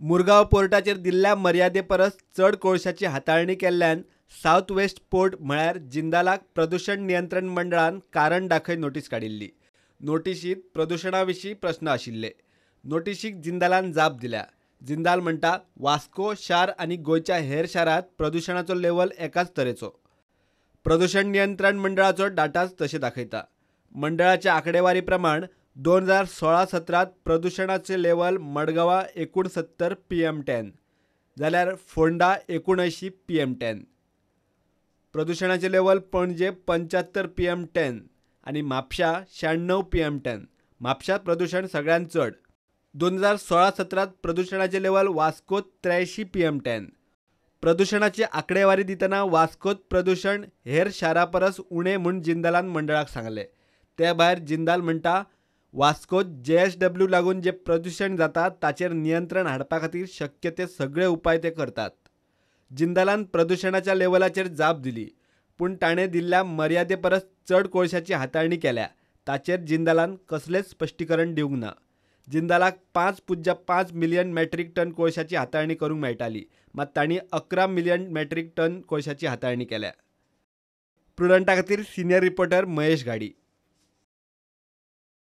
मुरगांव पोर्टाचेर दिल्ल्या मर्यादे परस चड कोळशाची हाताळणी केल्ल्यान सावथ वेस्ट पोर्ट म्हळ्यार जिंदालाक प्रदूशण नियंत्रण मंडळान कारण दाखय नोटीस काडिल्ली. नोटिशींत प्रदूशणा विशीं प्रस्न आशिल्ले. नोटिशीक जिंदालान जाप दिल्या. जिंदाल म्हणटा, वास्को शार आनी गोंयच्या हेर शारांत प्रदूशणाचो लेवल एकाच तरेचो. प्रदूशण नियंत्रण मंडळाचो डाटाच तशें दाखयता. मंडळाच्या आंकडेवारी प्रमाण 2016-17 प्रदूशणाचें लेवल मडगांवां 69 PM10 जाल्यार Ponda 79 PM10. प्रदूशणाचें level Panaji 75 PM10 आनी म्हापशा 96 PM10. म्हापशा प्रदूशण सगळ्यांत चड. 2016-17 प्रदूशणाचें लेवल वास्कोत 83 PM10. प्रदूशणाची आंकडेवारी दितना वास्कोत प्रदूशण हेर शारा परस उणें म्हूण जिंदालान मंडळाक सांगलें. ते भायर जिंदाल म्हणटा, वास्कोत JSW लागून जें प्रदूशण जाता ताचेर नियंत्रण हाडपा खातीर शक्य ते सगळे उपाय ते करतात. जिंदालान प्रदूशणाच्या लेवलाचेर जाप दिली, पूण ताणें दिल्ल्या मर्यादे परस चड कोळशाची हाताळणी केल्या ताचेर जिंदालान कसलेंच स्पश्टीकरण दिवंक ना. जिंदालाक 5.5 मिलियन मेट्रीक टन कोळशाची हाताळणी करूंक मेळटाली, मात तांणी 11 मिलियन मेट्रीक टन कोळशाची हाताळणी केल्या. प्रुडंटा खातीर सिनियर रिपोर्टर महेश घाडी.